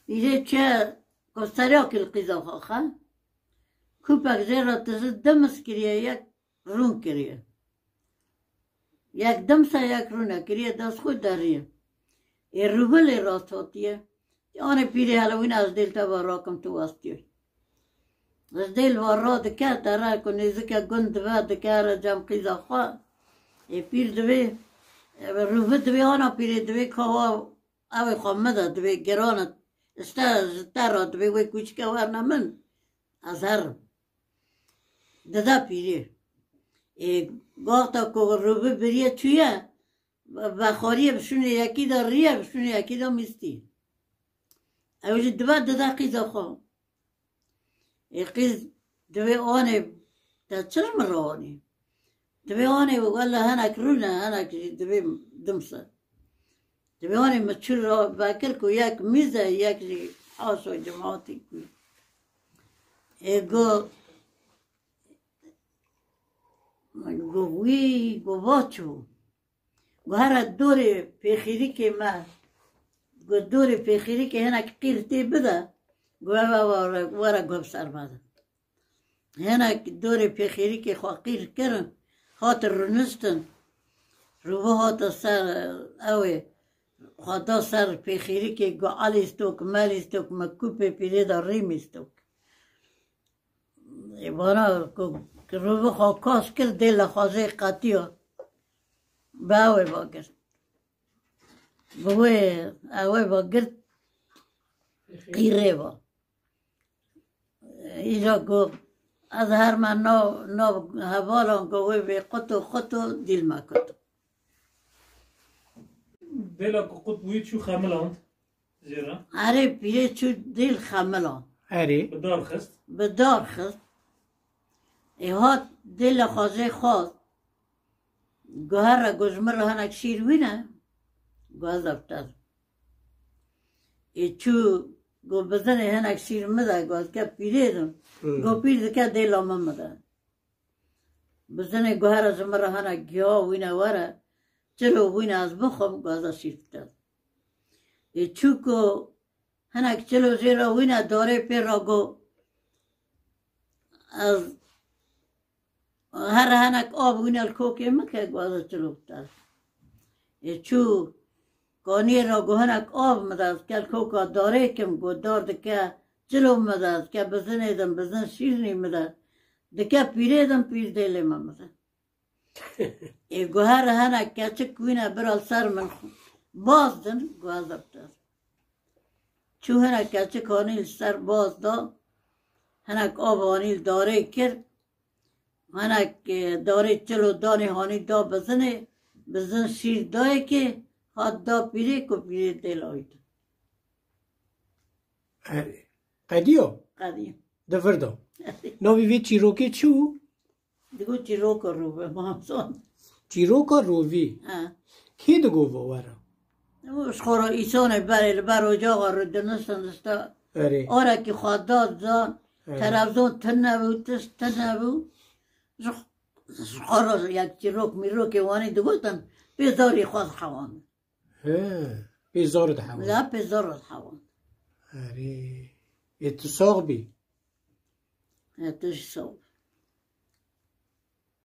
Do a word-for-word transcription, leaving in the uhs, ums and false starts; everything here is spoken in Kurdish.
Pîrê çi ku serokê li qîza xwe xe, kûpek jê re tije dims kiriye, yek rûn kiriye. Yek dimse, yek rûne kiriye, dest xwe deriye. Ê rûvî lê rast hatiye. Anê pîrê hele wîna ez dêl te ve rakim tu westiye. Ez dêl ve radike, dere ku nêzike gund dibe, dikere cem qîza xwe. Ê pîr divê, e, rûvî divê, ana pîrê divê kawa ew ê xwe min de, divê giran e. Ji te, ji te re divê wê kûçike werne min. Ez herim. Dide pîrê. Ê, gaxta ku rûvî biriye çûye, vexwariye bi şûnê yekî de riye, bi şûnê yekî de mîstî. Ew jî dibe dide qîza xwe. Ê, qîz divê anê, te çi ji min re anî? Divê anê wele hinek rûne, hinek jî divê dimse. Divê anê min çû ra vekir ku yek mîze, yek jî haşo cemaatî ku. Ê, go, go wî, go va çû. Go here dorê pêxîrikê me, go dorê pêxîrikê hinek qîr tê bide, go eve were, were guh bi ser me de. Hinek dorê pêxîrikê xwe qîr kirin, hatin rûniştin. Rûvî hate ser, ew ê, xwe da ser pêxîrikê, go elî stok, melî stok, me kûpê pîrê de rîmî stok. Ê, vana ku, ku rûvî xwe kaş kir, dê lexwazê qetiya. Bi ew ê va girt. Bi wê, ew ê va girt, qîrê va. Îja ku ez herme nav, nav hevalan ku wê vê quto, quto, dîl me kuto. Dêla ku qut bûyî çû xemiland jê re. Erê, pîrê çû dêl xemilan. Erê. Bi dar xist. Bi dar xist. Ê hat dêla xwazê xwaz. Guhere go ji min re hinek şîr wîne. Go ez ev te. Ê çû go bizinê hinek şîr min de, go ez ke pîrê dim. Hmm. Go pîr dike dêla min min de. Bizinê guhere ji min re hinek giya wîne were, çilo wîne ez bixwim, go ez şîr bide. Ê çû ku hinek çilo jê re wîne, darê pê re go, ez here hinek av wîne li kokê min ke, go ez çilo bide. Ê çû kaniyê re go hinek av min de, ez ke li koka darê kim, go dar dike çilo min de, ez ke bizinê dim, bizin şîrnî min de. Dike pîrê dim, pîr dêlê min min de. Ê, go here hinek keçik wîne bira li ser min baz din, go ez bide. Çû hinek keçik hanî li ser baz da, hinek av hanî li darê kir, hinek, e, darê çilo danê hanî da bizinê, bizin şîr dayê kê, hat da pîrê ku pîrê dêla wî da. Erê. Qediyo? Qediyo. Di vir de. Navê vê çîrokê çi bû? Digot çîroka Rovî, Mamson. Çîroka Rovî? Ha. Kê digot va were? Û ji xwe re îsonê berê li ber ocaxa re diniştin, dişta. Erê. Arekî xwe da zan, Erê. Televizyon tune bû, tişt tune bû. Ji xwe, ji xwe re yek çîrok mîrokê wanî digotin, pê zarî xwe dihewandin. He, pê zor dihewandin. La pê zor dihewandin. Erê. Ê tu sax bî. He, tu jî sax bî.